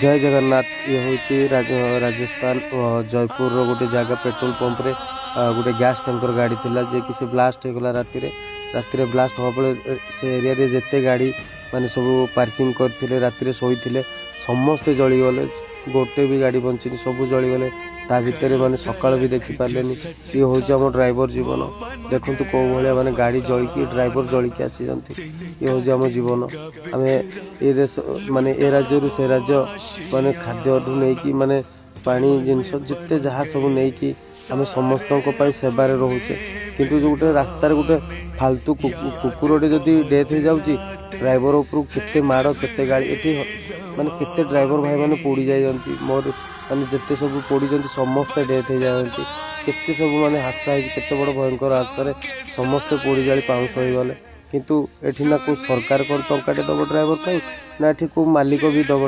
ଜୟ ଜଗନ୍ନାଥ। ଇଏ ହେଉଛି ରାଜସ୍ଥାନ ଜୟପୁରର ଗୋଟେ ଜାଗା। ପେଟ୍ରୋଲ ପମ୍ପରେ ଗୋଟେ ଗ୍ୟାସ୍ ଟ୍ୟାଙ୍କର ଗାଡ଼ି ଥିଲା, ଯିଏକି ସେ ବ୍ଲାଷ୍ଟ ହେଇଗଲା ରାତିରେ। ରାତିରେ ବ୍ଲାଷ୍ଟ ହେବା ଫଳରେ ସେ ଏରିଆରେ ଯେତେ ଗାଡ଼ି ମାନେ ସବୁ ପାର୍କିଂ କରିଥିଲେ, ରାତିରେ ଶୋଇଥିଲେ, ସମସ୍ତେ ଜଳିଗଲେ। ଗୋଟେ ବି ଗାଡ଼ି ବଞ୍ଚିନି, ସବୁ ଜଳିଗଲେ। ତା ଭିତରେ ମାନେ ସକାଳ ବି ଦେଖିପାରିଲେନି। ଇଏ ହେଉଛି ଆମ ଡ୍ରାଇଭର ଜୀବନ। ଦେଖନ୍ତୁ କେଉଁ ଭଳିଆ ମାନେ ଗାଡ଼ି ଜଳିକି, ଡ୍ରାଇଭର ଜଳିକି ଆସିଛନ୍ତି। ଇଏ ହେଉଛି ଆମ ଜୀବନ। ଆମେ ଏ ଦେଶ ମାନେ ଏ ରାଜ୍ୟରୁ ସେ ରାଜ୍ୟ ମାନେ ଖାଦ୍ୟଠୁ ନେଇକି ମାନେ ପାଣି ଜିନିଷ ଯେତେ ଯାହା ସବୁ ନେଇକି ଆମେ ସମସ୍ତଙ୍କ ପାଇଁ ସେବାରେ ରହୁଛେ। କିନ୍ତୁ ଯେଉଁ ଗୋଟେ ରାସ୍ତାରେ ଗୋଟେ ଫାଲତୁ କୁକୁରଟେ ଯଦି ଡେଥ୍ ହେଇଯାଉଛି, ଡ୍ରାଇଭର ଉପରକୁ କେତେ ମାଡ଼, କେତେ ଗାଳି। ଏଠି ମାନେ କେତେ ଡ୍ରାଇଭର ଭାଇମାନେ ପୋଡ଼ି ଯାଇଛନ୍ତି। ମୋର ମାନେ ଯେତେ ସବୁ ପୋଡ଼ିଛନ୍ତି, ସମସ୍ତେ ଡେଥ୍ ହେଇଯାଆନ୍ତି। କେତେ ସବୁ ମାନେ ହାଦସା ହେଇଛି, କେତେ ବଡ଼ ଭୟଙ୍କର ହାଦସାରେ ସମସ୍ତେ ପୋଡ଼ି ଜାଳି ପାଉଁଶ ହେଇଗଲେ। କିନ୍ତୁ ଏଠି ନା କେଉଁ ସରକାର କ'ଣ ଟଙ୍କାଟେ ଦେବ ଡ୍ରାଇଭର ପାଇଁ, ନା ଏଠି କେଉଁ ମାଲିକ ବି ଦେବ।